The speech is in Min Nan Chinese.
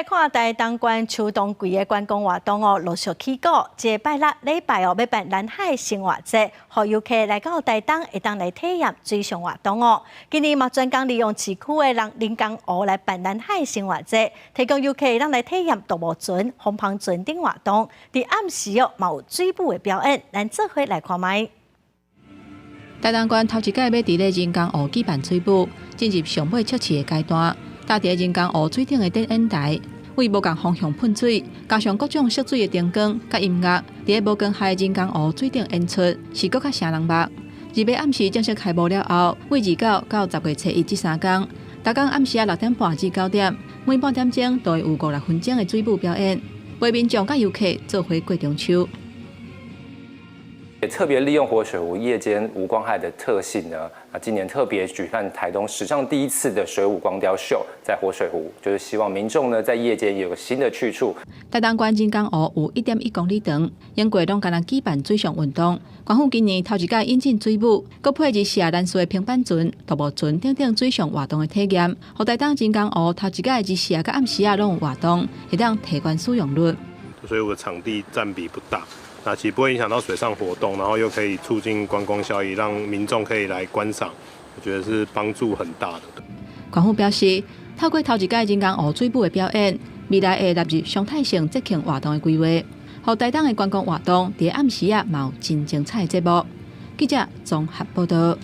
來看台東縣秋冬季的觀光活動哦，陸續起鼓。這個拜六禮拜哦，欲辦藍海生活節，予遊客來到台東會當來體驗水上活動哦。今年嘛專工利用市區的人工湖來辦藍海生活節，提供遊客會當來體驗獨木船、風帆船等活動。佇暗時哦，嘛有水舞的表演，咱做伙來看覓。台東縣頭一擺欲佇咧人工湖舉辦水舞，進入上尾測試的階段。搭佇人工湖水頂的展演台，對無仝方向噴水，加上各種色水的燈光佮音樂，佇咧無光害人工湖水頂演出，是閣較爍人目。2日暗時正式開幕了後，對29到10月初1這3工，逐工暗時仔6點半至9點，每半點鐘都會有50分鐘的水舞表演，陪民眾佮遊客做伙過中秋。也特別利用活水湖夜間無光害的特性呢，啊，今年特別舉辦台東史上第一次的水舞光雕秀，在活水湖，就是希望民眾呢在夜間有個新的去處。台東縣人工湖有1.1公里長，經過攏干焦舉辦水上運動。縣府今年頭一擺引進水舞，閣配日射藍色的平板船、獨木船等等水上活動的體驗，予台東人工湖頭一擺日時佮暗時仔攏有活動，會當提懸使用率。所以我場地佔比不大。那其實不會影響到水上活動，然後又可以促進觀光效益，讓民眾可以來觀賞，我覺得是幫助很大的。縣府表示，透過頭一擺人工湖水舞的表演，未來會納入常態性節慶活動的規劃，予台東的觀光活動佇暗時仔嘛有真精彩的節目。記者綜合報道。